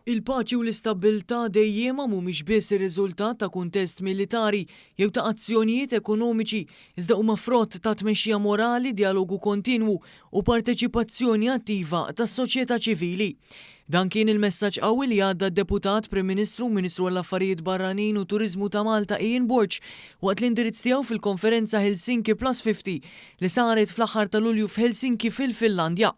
Il-paċi u l-istabbiltà dejjiema mhumiex biss ir-riżultat ta' kuntest militari jew ta' azzjonijiet ekonomiċi, iżda huma frott ta' tmexxija morali, djalogu kontinwu u parteċipazzjoni attiva tas-soċjetà ċivili. Dan kien il-messaġġ qawwi li għadda d-Deputat Prim Ministru u Ministru għall-Affarijiet Barranin u Turiżmu ta' Malta Ian Borg waqt l-indirizz tiegħu fil-konferenza Helsinki Plus 50 li saret fl-aħħar ta' Lulju f'Helsinki fil-Finlandja.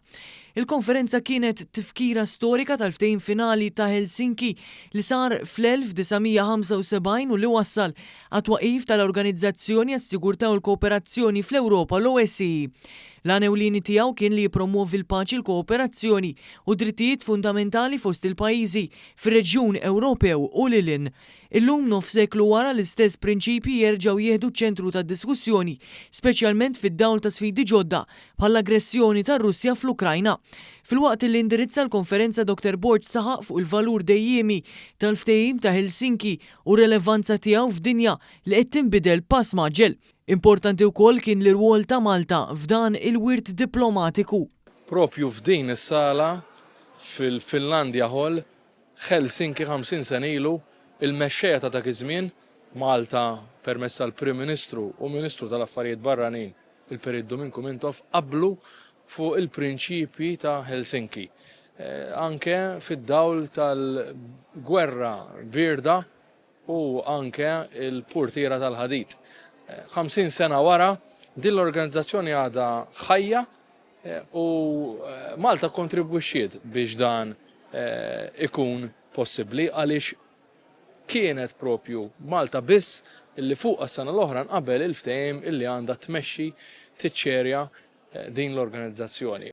Il-konferenza kienet tifkira storika tal-ftehim finali ta' Helsinki li sar fl-1975 u li wassal għat-twaqqif tal-Organizzazzjoni għas-Sigurtà u l-Kooperazzjoni fl-Ewropa, l-OSCE. L-għan ewlieni tiegħu kien li jippromwovi l-paċi, l-kooperazzjoni u d-drittijiet fundamentali fost il-pajjiżi fir-reġjun Ewropew u lil hinn. Illum, nofs seklu wara, l-istess prinċipji jerġgħu jieħdu ċ-ċentru tad-diskussjoni, speċjalment fid-dawl ta' sfidi ġodda bħall-aggressjoni tar-Russja fl-Ukrajna. Filwaqt li indirizza l-konferenza Dr Borg saħaq fuq il-valur dejjiemi tal-Ftehim ta' Helsinki u r-relevanza tiegħu f'dinja li qed tinbidel b'pass mgħaġġel. Importanti wkoll kien l-irwol ta' Malta f'dan il-wirt diplomatiku. Propju f'din is-sala fil-Finlandia Hall Helsinki 50 sena ilu, il-mexxejja ta' dak iż-żmien, Malta permezz tal-Prim Ministru u Ministru tal-Affarijiet Barranin, il-Perit Duminku Mintoff, qablu fuq il-prinċipji ta' Helsinki. Anke fid-dawl tal-gwerra bierda u anke l-purtiera tal-ħadid. 50 sena wara, din l-organizzazzjoni għadha ħajja U Malta kkontribwixxiet biex dan ikun possibbli għaliex kienet propju Malta biss illi fuqha s-sena l-oħra nqabel il-ftehim illi għandha tmexxi, tiċċerja din l-organizzazzjoni.